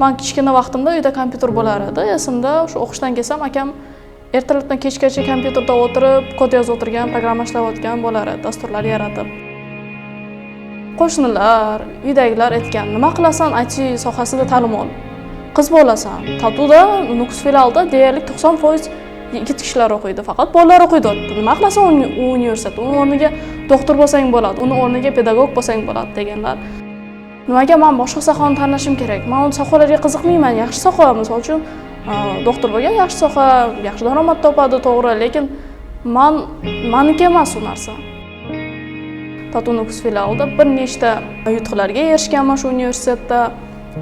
Man kichkina vaqtimda uyda kompyuter bo'lar edi. Esimda, shu o'qishdan kelsam, akam ertalabdan kechgacha kompyuterda o'tirib, kod yozib o'tirgan, programma ishlayotgan bo'lar edi, dasturlar yaratib. Qo'shnilar, uydagilar aytgan, nima qilasan IT sohasida ta'lim ol. Qiz bo'lasan. Tatuda Nukus filialida deyarli 90% yigit kishilar o'qiydi, faqat bolalar o'qiydi. Nima qilasan u universitet? Uni o'rniga doktor bo'lsang bo'ladi, uni o'rniga pedagog bo'lsang bo'ladi deganlar. Nimaga men boshqa sohani tanlashim kerak? Men u sohalarga qiziqmayman, yaxshi soha, misol uchun, doktor bo'lgan yaxshi soha, yaxshi daromad topadi, to'g'ri, lekin meniki emas u narsa. Tatu Nukus filialida bir nechta yutuqlarga erishganman shu universitetda.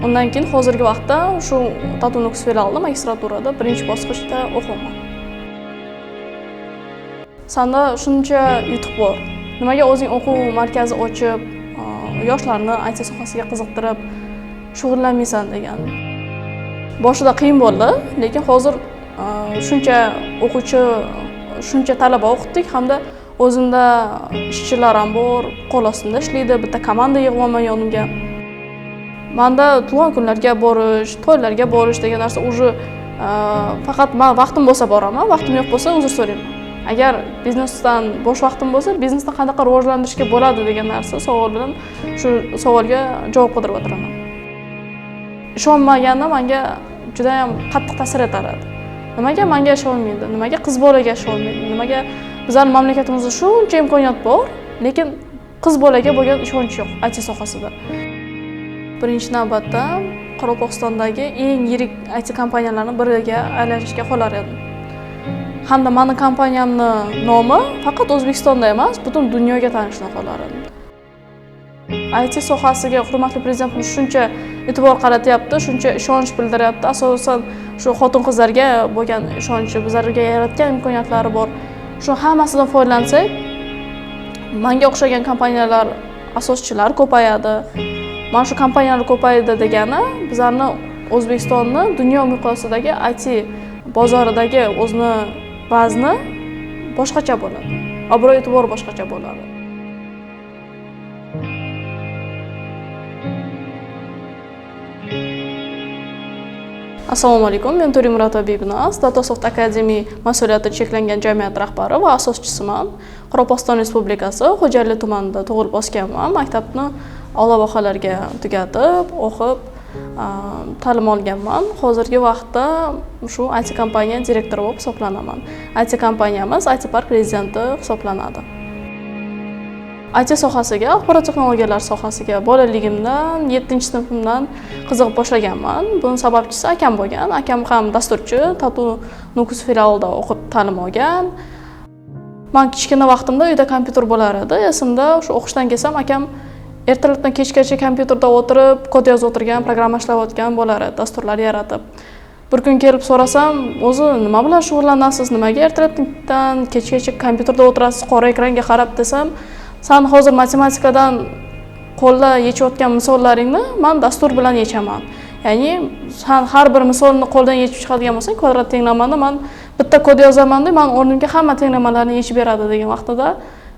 Undan keyin hozirgi vaqtda shu Tatu Nukus filialida magistraturada birinchi bosqichda o'qiyman. Sanda shuncha yutuq bor. Nimaga o'zing o'quv markazi ochib, yoshlarni IT sohasiga qiziqtirib shug'ullanmaysan degan. Boshida qiyin bo'ldi, lekin hozir shuncha o'quvchi, shuncha talaba o'qitdik hamda o'zimda ishchilar ham bor, qo'l ostimda ishlaydi, bitta komanda yig'yapman yonimga. Menda tug'ilgan kunlarga borish, to'ylarga borish degan narsa уже faqat men vaqtim bo'lsa boraman, vaqtim yo'q bo'lsa uzr so'rayman. Agar biznesdan bo'sh vaqtim bo'lsa, biznesni qanaqa rivojlantirishga bo'ladi degan narsa savol bilan shu savolga javob qidirib o'tiraman. Ishonmaganda menga juda ham qattiq ta'sir etar edi. Nimaga menga ishonmaydi? Nimaga qiz bolaga ishonmaydi? Nimaga bizning mamlakatimizda shuncha imkoniyat bor, lekin qiz bolaga bo'lgan ishonch yo'q IT sohasida. Birinchi navbatda Qoraqalpog'istondagi eng yirik IT kompaniyalarining biriga aylanishga xohlar edim. Hamda meni kompaniyamni nomi faqat O'zbekistonda emas, butun dunyoga tanishni xohlar edim. IT sohasiga hurmatli prezidentimiz shuncha e'tibor qaratyapti, shuncha ishonch bildiryapti. Asosan shu xotin-qizlarga bo'lgan ishonchi, bizlarga yaratgan imkoniyatlari bor. Shu hammasidan foydalansak, menga o'xshagan kompaniyalar asoschilari ko'payadi. Mana shu kompaniyalar ko'paydi degani bizlarni O'zbekistonni dunyo miqyosidagi IT bozoridagi o'zini vazni boshqacha bo'ladi. Obro' e'tibor boshqacha bo'ladi. Assalomu alaykum, men To'rimuratova Bibinaz, Datasoft Academy mas'uliyati cheklangan jamiyat rahbari va asoschisiman. Qoraqalpog'iston Respublikasi Xo'jayli tumanida tug'ilib o'sganman. Maktabni a'lo baholarga tugatib, o'qib, ta'lim olganman. Hozirgi vaqtda shu IT kompaniya direktori bo'lib hisoblanaman. IT kompaniyamiz IT Park prezidenti hisoblanadi. IT sohasiga, axborot texnologiyalari sohasiga bolaligimdan, 7-sinfimdan qiziqib boshlaganman. Buning sababchisi akam bo'lgan. Akam ham dasturchi, Tatu Nukus filialida o'qib ta'lim olgan. Men kichkina vaqtimda uyda kompyuter bo'lar edi. Esimda, shu o'qishdan kelsam, akam ertalabdan kechgacha kompyuterda o'tirib, kod yozib o'tirgan, programma ishlayotgan bo'lar edi, dasturlar yaratib. Bir kun kelib so'rasam, o'zi nima bilan shug'ullanasiz, nimaga ertalabdan kechgacha kompyuterda o'tirasiz, qora ekranga qarab desam, san hozir matematikadan qo'lda yechayotgan misollaringni men dastur bilan yechaman. Ya'ni san har bir misolni qo'ldan yechib chiqadigan bo'lsang, kvadrat tenglamani men bitta kod yozaman deb, men o'rnimga hamma tenglamalarni yechib beradi degan vaqtida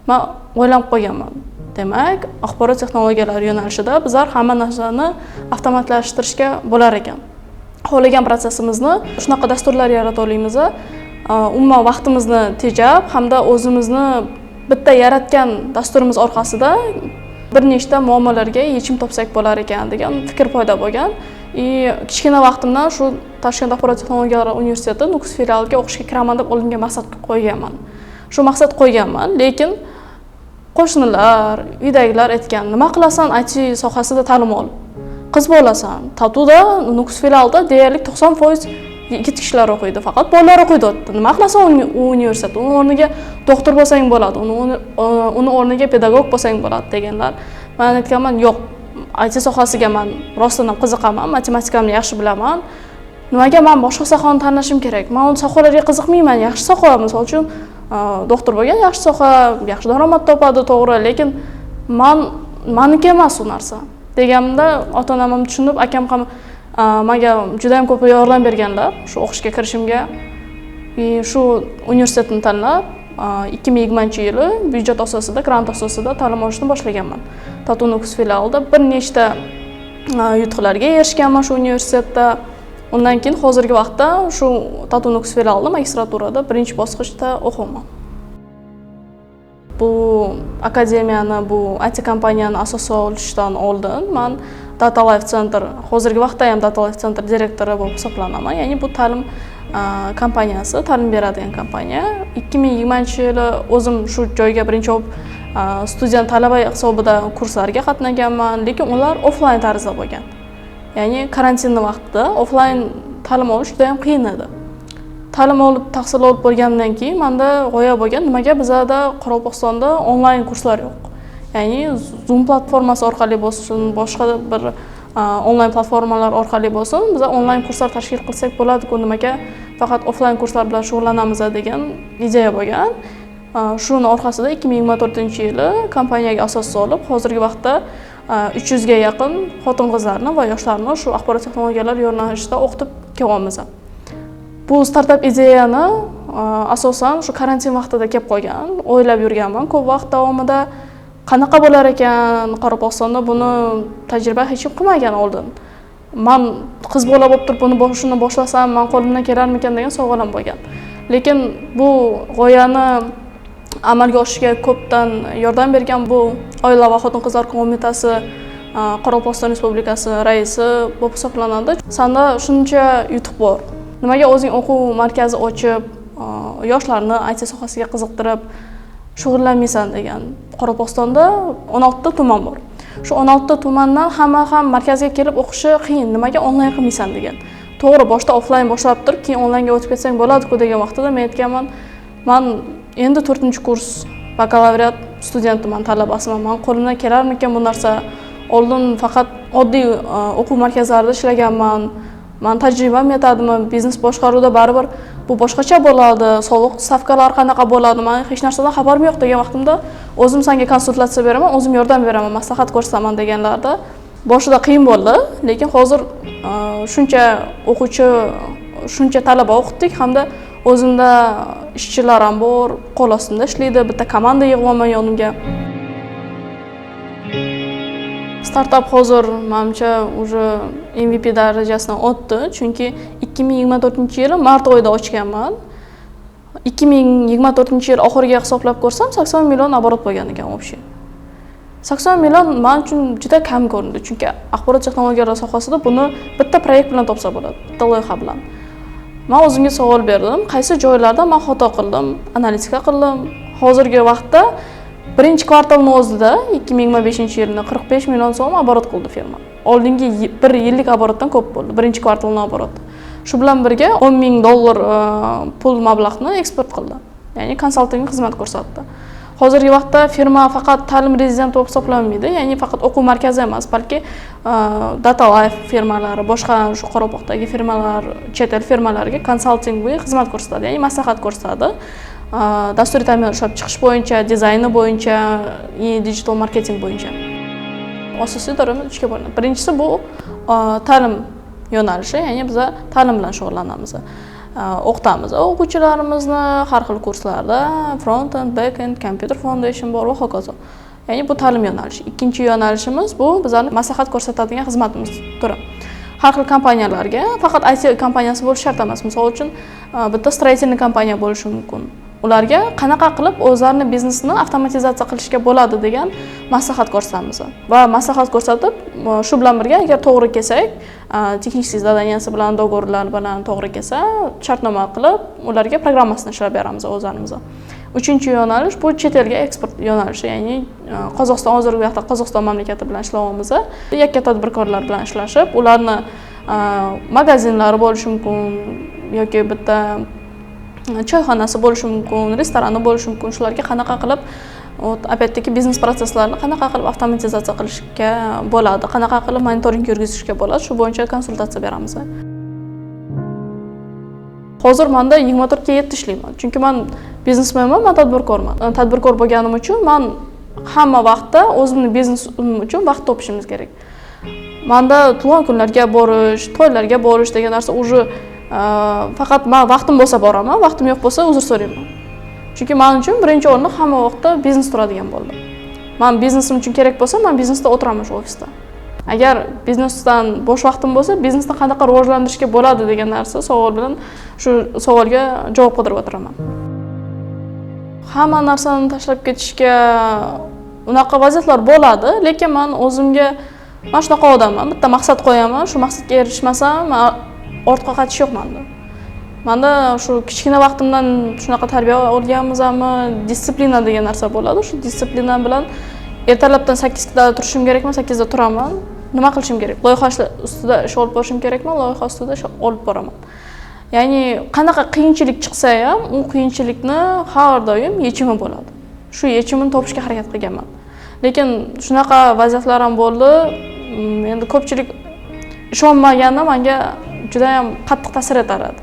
men o'ylanib qo'yganman. Demak, axborot texnologiyalari yo'nalishida bizlar hamma narsani avtomatlashtirishga bo'lar ekan. Xohlagan protsessimizni shunaqa dasturlar yarata olamiz, umuman vaqtimizni tejab hamda o'zimizni bitta yaratgan dasturimiz orqasida bir nechta muammolarga yechim topsak bo'lar ekan degan fikr paydo bo'lgan. Kichkina vaqtimdan shu Toshkent axborot texnologiyalari universiteti Nukus filialiga o'qishga kiraman deb oldimga maqsad qo'yganman. Shu maqsad qo'yganman, lekin qo'shnilar, uydagilar aytgan, nima qilasan IT sohasida ta'lim ol. Qiz bo'lasan. Tatuda Nukus filialida deyarli 90% yigit kishilar o'qiydi, faqat bolalar o'qiydi. Nima qilasan u universitet? Uni o'rniga doktor bo'lsang bo'ladi, uni o'rniga pedagog bo'lsang bo'ladi deganlar. Men aytganman, yo'q, IT sohasiga men rostdan ham qiziqaman, matematikamni yaxshi bilaman. Nimaga men boshqa sohani tanlashim kerak? Men u sohalarga qiziqmayman, yaxshi soha, misol uchun, doktor bo'lgan yaxshi soha, yaxshi daromad topadi, to'g'ri, lekin meniki emas u narsa deganimda ota-onam ham tushunib, akam ham menga juda ham ko'p yordam berganlar shu o'qishga kirishimga. Shu universitetni tanlab, 2020-yili byudjet asosida, grant asosida ta'lim olishni boshlaganman. Tatu Nukus filialida bir nechta Yutuqlarga erishganman shu universitetda. Undan keyin hozirgi vaqtda shu TATU Nukus filialida magistraturada birinchi bosqichda o'qiyapman. Bu akademiyani, bu IT kompaniyani asos solishdan oldin man Data Life Center, hozirgi vaqtda ham Data Life Center direktori bo'lib hisoblanaman. Ya'ni bu ta'lim kompaniyasi, ta'lim beradigan kompaniya. 2020-yili o'zim shu joyga birinchi bo'lib student, talaba hisobida kurslarga qatnaganman, lekin ular offlayn tarzda bo'lgan. Ya'ni karantinni vaqtida offlayn ta'lim olish juda ham qiyin edi. Ta'lim olib, tahsil olib bo'lgandan keyin manda g'oya bo'lgan: nimaga bizada, Qoraqalpog'istonda onlayn kurslar yo'q? Ya'ni Zoom platformasi orqali bo'lsin, boshqa bir onlayn platformalar orqali bo'lsin, biza onlayn kurslar tashkil qilsak bo'ladi-ku, nimaga faqat offlayn kurslar bilan shug'ullanamiz degan ideya bo'lgan. Shuni orqasida 2024-yili kompaniyaga asos solib, hozirgi vaqtda 300 ga yaqin xotin qizlarni va yoshlarni shu axborot texnologiyalari yo'nalishida o'qitib kelyapmiz. Bu startap ideyani asosan shu karantin vaqtida kelib qolgan. O'ylab yurganman ko'p vaqt davomida, qanaqa bo'lar ekan Qoraqalpog'istonda, buni tajriba hech kim qilmagan oldin. Man qiz bola bo'lib turib buni shuni boshlasam, man qo'limdan kelarmikan degan savol ham bo'lgan. Lekin bu g'oyani amalga oshishiga ko'pdan yordam bergan bu Oila va xotin qizlar qo'mitasi Qoraqalpog'iston Respublikasi raisi bo'lib hisoblanadi. Sanda shuncha yutuq bor, nimaga o'zing o'quv markazi ochib, yoshlarni IT sohasiga qiziqtirib shug'ullanmaysan degan. Qoraqalpog'istonda 16 ta tuman bor. Shu 16 ta tumandan hamma ham markazga kelib o'qishi qiyin, nimaga onlayn qilmaysan degan. To'g'ri, boshida offlayn boshlab turib, keyin onlaynga o'tib ketsang bo'ladi-ku degan vaqtida men aytganman: man endi to'rtinchi kurs bakalavriat studentiman, talabasiman, man qo'limdan kelarmikan bu narsa? Oldin faqat oddiy o'quv markazlarida ishlaganman, man tajribam yetadimi? Biznes boshqaruvda baribir bu boshqacha bo'ladi, soliq stavkalari qanaqa bo'ladi, man hech narsadan xabarim yo'q degan vaqtimda, o'zim sanga konsultatsiya beraman, o'zim yordam beraman, maslahat ko'rsataman deganlarida boshida qiyin bo'ldi. Lekin hozir shuncha o'quvchi, shuncha talaba o'qitdik hamda o'zimda ishchilar ham bor, qo'l ostimda ishlaydi, bitta komanda yig'yapman yonimga. Startap hozir, manimcha, уже MVP darajasidan o'tdi, chunki 2024-yili mart oyida ochganman. 2024-yil oxiriga hisoblab ko'rsam, 80 million оборот bo'lgan ekan общий. 80 million man uchun juda kam ko'rindi, chunki axborot texnologiyalari sohasida buni bitta proyekt bilan topsa bo'ladi, bitta loyiha bilan. Man o'zimga savol berdim: qaysi joylarda man xato qildim? Analitika qildim. Hozirgi vaqtda birinchi kvartalni o'zida, 2025-yilni 45 million so'm оборот qildi firma. Oldingi bir yillik оборот dan ko'p bo'ldi birinchi kvartalni оборот i. Shu bilan birga 10 ming dollar pul mablag'ni eksport qildi, ya'ni konsalting xizmat ko'rsatdi. Hozirgi vaqtda firma faqat ta'lim rezidenti bo'lib hisoblanmaydi, ya'ni faqat o'quv markazi emas, balki Data Life firmalari, boshqa shu Qoraqalpoqdagi firmalar, chet el firmalariga konsaltingviy xizmat ko'rsatadi, ya'ni maslahat ko'rsatadi dasturiy ta'minot ishlab chiqish bo'yicha, dizayni bo'yicha и digital marketing bo'yicha. Asosiy daromad uchga bo'linadi. Birinchisi bu ta'lim yo'nalishi, ya'ni biza ta'lim bilan shug'ullanamiz. O'qitamiz o'quvchilarimizni har xil kurslarda: front end, back end, computer foundation bor va hokazo. Ya'ni bu ta'lim yo'nalishi. Ikkinchi yo'nalishimiz bu bizlarni maslahat ko'rsatadigan xizmatimiz turi. Har xil kompaniyalarga, faqat IT kompaniyasi bo'lishi shart emas, misol uchun, bitta строительный kompaniya bo'lishi mumkin, ularga qanaqa qilib o'zlarini biznesini avtomatizatsiya qilishga bo'ladi degan maslahat ko'rsatamiz va maslahat ko'rsatib, shu bilan birga, agar to'g'ri kelsak, технический задания si bilan, договор lar bilan to'g'ri kelsa, shartnoma qilib, ularga programmasini ishlab beramiz o'zlarimiz. Uchinchi yo'nalish bu chet elga eksport yo'nalishi, ya'ni Qozog'iston. Hozirgi vaqtda Qozog'iston mamlakati bilan ishlayapmiz, yakka tadbirkorlar bilan ishlashib, ularni magazinlari bo'lishi mumkin yoki bitta choyxonasi bo'lishi mumkin, restorani bo'lishi mumkin. Shularga qanaqa qilib, вот опять-таки, biznes protsesslarni qanaqa qilib avtomatizatsiya qilishga bo'ladi, qanaqa qilib monitoring yurgizishga bo'ladi, shu bo'yicha konsultatsiya beramiz. Hozir manda 24:7 ishlayman, chunki man biznesmenman, man tadbirkorman. Tadbirkor bo'lganim uchun man hamma vaqtda o'zimni biznesim uchun vaqt topishimiz kerak. Manda tug'ilgan kunlarga borish, to'ylarga borish degan narsa уже faqat man vaqtim bo'lsa boraman, vaqtim yo'q bo'lsa, uzr so'rayman, chunki man uchun birinchi o'rinda hamma vaqtda biznes turadigan bo'ldi. Man biznesim uchun kerak bo'lsa, man biznesda o'tiraman, shu ofisda. Agar biznesdan bo'sh vaqtim bo'lsa, biznesni qanaqa rivojlantirishga bo'ladi degan narsa savol bilan shu savolga javob qidirib o'tiraman. Hamma narsani tashlab ketishga unaqa vaziyatlar bo'ladi, lekin men o'zimga mana shunaqa odamman, bitta maqsad qo'yaman, shu maqsadga erishmasam, ortga qaytish yo'q menda. Menda shu kichkina vaqtimdan shunaqa tarbiya olganmizmi, дисциплина degan narsa bo'ladi. Shu дисциплина bilan ertalabdan 8da turishim kerakmi, 8da turaman. Nima qilishim kerak? Loyiha ustida ish olib borishim kerakmi, loyiha ustida ish olib boraman. Ya'ni qanaqa qiyinchilik chiqsa ham, u qiyinchilikni har doim yechimi bo'ladi. Shu yechimini topishga harakat qilganman. Lekin shunaqa vaziyatlar ham bo'ldi. Endi ko'pchilik ishonmaganda menga juda ham qattiq ta'sir etar edi.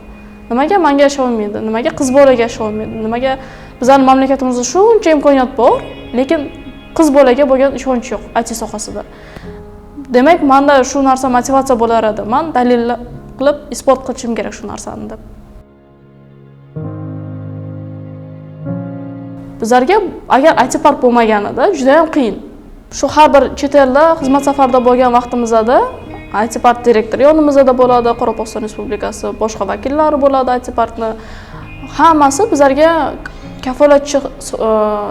Nimaga menga ishonmaydi? Nimaga qiz bolaga ishonmaydi? Nimaga bizning mamlakatimizda shuncha imkoniyat bor, lekin qiz bolaga bo'lgan ishonch yo'q IT sohasida. Demak, menda shu narsa motivatsiya bo'lar edi. Men dalil qilib isbot qilishim kerak shu narsani deb. Bizlarga agar IT park bo'lmaganida juda ham qiyin. Shu har bir chet elda xizmat safarida bo'lgan vaqtimizda IT park direktori yonimizda bo'ladi, Qoraqalpog'iston Respublikasi boshqa vakillari bo'ladi IT parkni. Hammasi bizlarga kafolatchi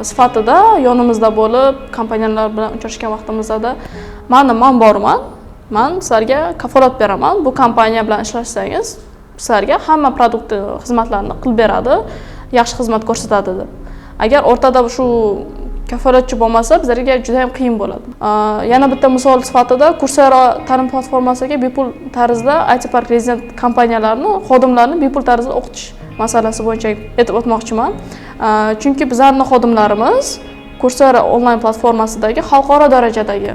sifatida yonimizda bo'lib, kompaniyalar bilan uchrashgan vaqtimizda mana men borman, men sizlarga kafolat beraman, bu kompaniya bilan ishlashsangiz, sizlarga hamma produkt xizmatlarini qilib beradi, yaxshi xizmat ko'rsatadi deb. Agar o'rtada shu kafolatchi bo'lmasa, bizlarga juda ham qiyin bo'ladi. Yana bitta misol sifatida Coursera ta'lim platformasiga bepul tarzda IT Park rezident kompaniyalarini, xodimlarini bepul tarzda o'qitish masalasi bo'yicha aytib o'tmoqchiman. Chunki bizlarning xodimlarimiz Coursera onlayn platformasidagi xalqaro darajadagi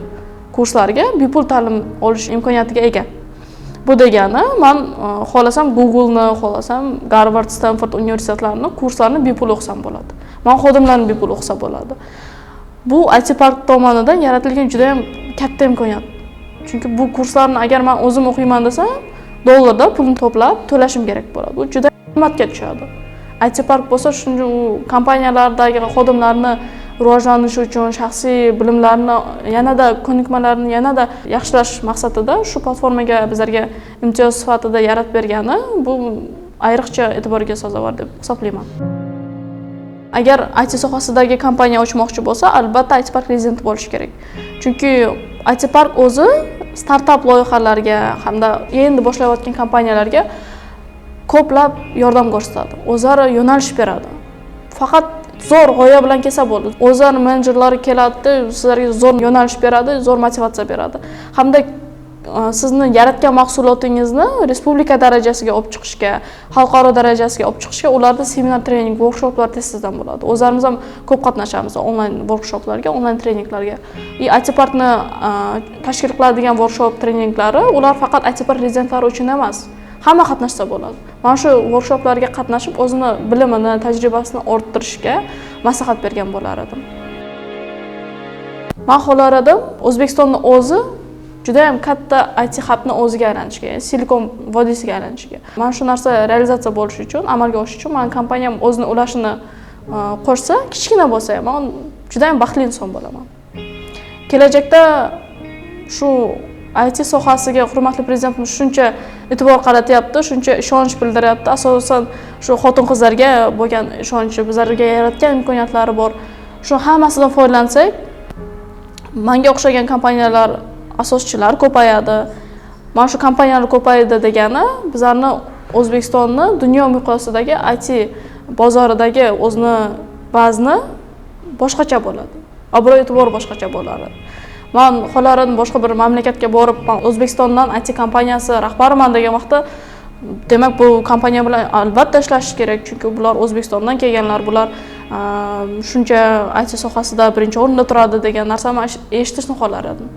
kurslarga bepul ta'lim olish imkoniyatiga ega. Bu degani, men xohlasam Google'ni, xohlasam Harvard, Stanford universitetlarini kurslarini bepul o'qisam bo'ladi. Men xodimlarni bepul o'qisa bo'ladi. Bu IT Park tomonidan yaratilgan juda ham katta imkoniyat. Chunki bu kurslarni agar men o'zim o'qiyman desam, dollarda pulni to'plab to'lashim kerak bo'ladi. Bu juda qimmatga tushadi. IT Park bo'lsa, shuncha u kompaniyalardagi xodimlarni rivojlanishi uchun shaxsiy bilimlarni yanada ko'nikmalarni yanada yaxshilash maqsadida shu platformaga bizlarga imtiyoz sifatida yaratib bergani bu ayrıqcha e'tiborga sazovor deb hisoblayman. Agar IT sohasidagi kompaniya ochmoqchi bo'lsa, albatta IT Park rezidenti bo'lishi kerak. Chunki IT Park o'zi startap loyihalarga hamda endi boshlayotgan kompaniyalarga ko'plab yordam ko'rsatadi. O'zlari yo'nalish beradi. Faqat zo'r g'oya bilan kelsa bo'ldi. O'zlari menejerlari keladi, sizlarga zo'r yo'nalish beradi, zo'r motivatsiya beradi. Hamda sizni yaratgan mahsulotingizni respublika darajasiga olib chiqishga, xalqaro darajasiga olib chiqishga ularda seminar, trening, workshoplar tez-tezdan bo'ladi. O'zlarimiz ham ko'p qatnashamiz onlayn workshoplarga, onlayn treninglarga. IT Parkni tashkil qiladigan workshop treninglari ular faqat IT Park rezidentlari uchun emas. Hamma qatnashsa bo'ladi. Mana shu workshoplarga qatnashib, o'zini bilimini, tajribasini orttirishga maslahat bergan bo'lar edim. Men xohlar edim, O'zbekistonni o'zi juda ham katta IT hubni o'ziga aylanishiga, ya'ni Silikon vodiysiga aylanishiga. Mana shu narsa realizatsiya bo'lishi uchun, amalga oshishi uchun meni kompaniyam o'zini ulashini qo'shsa, kichkina bo'lsa ham, men juda ham baxtli inson bo'laman. Kelajakda shu IT sohasiga hurmatli prezidentimiz shuncha e'tibor qaratyapti, shuncha ishonch bildiryapti. Asosan shu xotin-qizlarga bo'lgan ishonchi, bizlarga yaratgan imkoniyatlari bor. Shu hammasidan foydalansak, menga o'xshagan kompaniyalar asoschilari ko'payadi. Mana shu kompaniyalar ko'payadi degani bizlarni O'zbekistonni dunyo miqyosidagi IT bozoridagi o'zini vazni boshqacha bo'ladi. Obro' e'tibor boshqacha bo'ladi. Men xohlarim boshqa bir mamlakatga borib, men O'zbekistondan IT kompaniyasi rahbariman degan vaqtda, demak bu kompaniya bilan albatta ishlash kerak, chunki bular O'zbekistondan kelganlar, bular shuncha IT sohasida birinchi o'rinda turadi degan narsani eshitishni xohlar edim.